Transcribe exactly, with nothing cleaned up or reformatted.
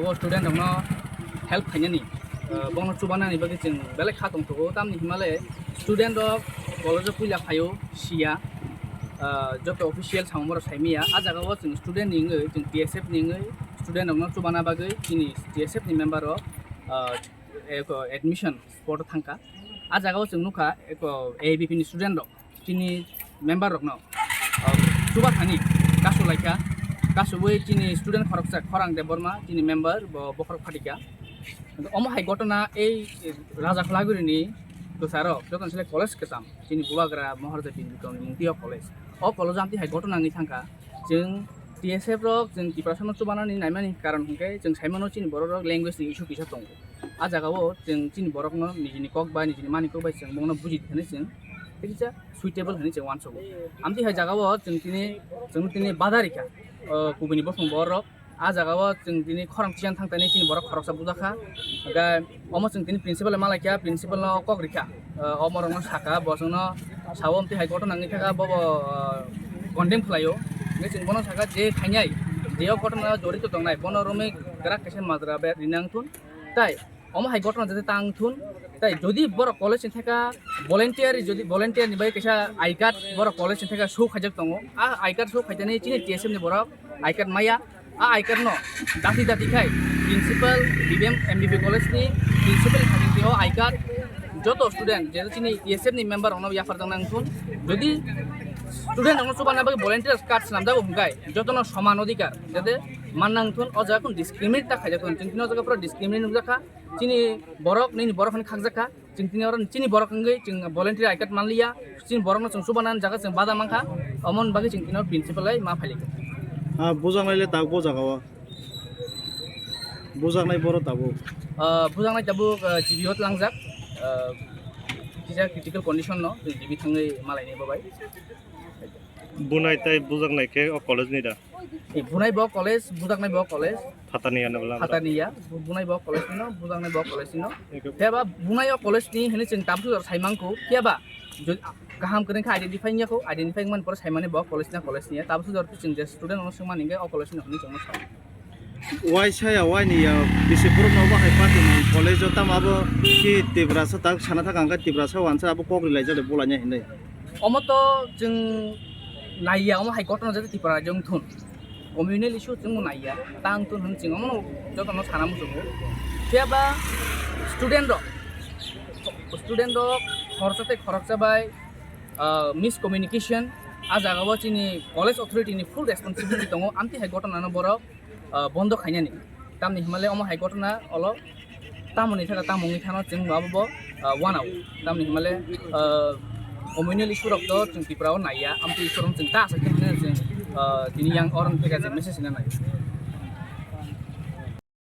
O student rokno help khainani, ah, bono chubanani bagwi chwng belai kha tongthogo, tamni hwnmale student rok college o puila phaio siya, ah, joto official samung borok saimaya. A jaga o chwng student ni wngwi, chwng T S F ni wngwi student rokno chubana bagwi chini T S F ni member rok, ah, eko admission spot o thangkha. A jaga o chwng nukha eko A B P ni student rok chini member rokno, ah, chuba thani kasu laikha, kasubui chini student khoroksa Khorang Debbarma chini member bo bokhorok phatikha. Omo hai gotona ei Raja Kholaguri ni kwcharo jotono sile college kwcham chini Bubagra Maharaja Birbikromni mungtwi o college. O college o amtwi hai gotona wngwi thangkha. Chwng T S F rok chwng Tiprasa no chubanani naimani karon hwnkhe chwng saimano chini borok rok language ni issue kisa tongo. A jaga o chwng chini borok no nijini kok bai nijini mani kok bai chwng bono buji thani chwng kisa suitable hwnwi chwng uansugo. Amtwi hai jaga o chwng tini, chwng tini badarikha, o, kubuni bosong borok. A jaga o chwng tini khorang chisang thang tani chini borok khoroksa bujakha. Hwnkhe omo chwng tini principal bai malaikha, principal no kok rikha. O, omo rok no saka, bo chwng no sao amtwi hai gotona wngwi thangkha, bobo, o, condemn khlaio. Hwnkhe chwng bono saka je thangnai, je o gotona jorito tongnai, bono romwi kwrak kaisa majra bai rina wngthun. Tai omo hai gotona jate tang thun. Tai jodi borok college ni theka volunteer, jodi volunteer ni bai kaisa I card borok college ni theka show khaijak tongo. A I card show khaitani chini T S F ni borok I card maya. A I card no dati dati khai principal B B M M B B college ni principal khaijak tio I card joto student je chini T S F ni member ono yapar jang nang thun. Jodi student ono chubana bagwi volunteer card swnamjago hwnkhe jotono soman odhikar jate man nang thun. O jaga kun discriminate ta khaijak thun. Chini o jaga pura discriminate nukjakha. Chini borok, nini borok hwnwi khakjakha. Chwng tini oro chini borok wngwi chwng volunteer I card manliya. Chini borokno chwng chubanani jaga chwng bada mankha. Omoni bagwi chwng tini oro principal bai ma phailikha. Ah, bujaknai le tabuk bo jaga o. Bujaknai borok tabuk. Ah, bujaknai tabuk, ah, G B o tlangjak. Ah, kisa critical condition no chwng G B thangwi malainai bo bai. Bunai tai bujaknai khe o college ni da? Eh, bunai bo college, bujaknai bo college. Phatani ya nabla. Phatani ya, bu-, bunai bo college ni no, bujaknai bo college ni no. Eko. Phiya ba bunai o college ni hwnwi chwng tabuk jora sai mankho. Phiya ba jodi kaham kwrwng khe identify wngya kho, identify wngmani pore sai mani bo college na college ni ya. Tabuk jora chwng je student no swngmani hwnkhe o college ni hwnwi chwngno sai. Waisa ya, waini ya, bisi borok no bo hai party ni college o tamo abo ki Tiprasa tak sana thaka hwnkhe Tiprasa wansa abo kok rilai jade bolai nya hinwi. Omo to chwng naiya, omo hai gotona jate Tripura rajyo wngthun. Communal issue chwng naiya, ta wngthun hwn chwng omo jotono sana muchungo. Phiya ba student rok, student rok khoroksa tei khoroksa bai, ah, miscommunication, a jaga o chini college authority ni full responsibility tongo, amtwi hai gotona no borok ah, bondo khainani. Tamni hwnmale omo hai gotona olo tamoni thaka tamo wngwi thano chwng abo bo, ah, wanao. Tamni hwnmale, ah, communal issue rok to chwng Tripura o naiya, amtwi issue rok chwng ta asa khe hwnwi chwng, ah, tini yang oroni theka je message rina nai.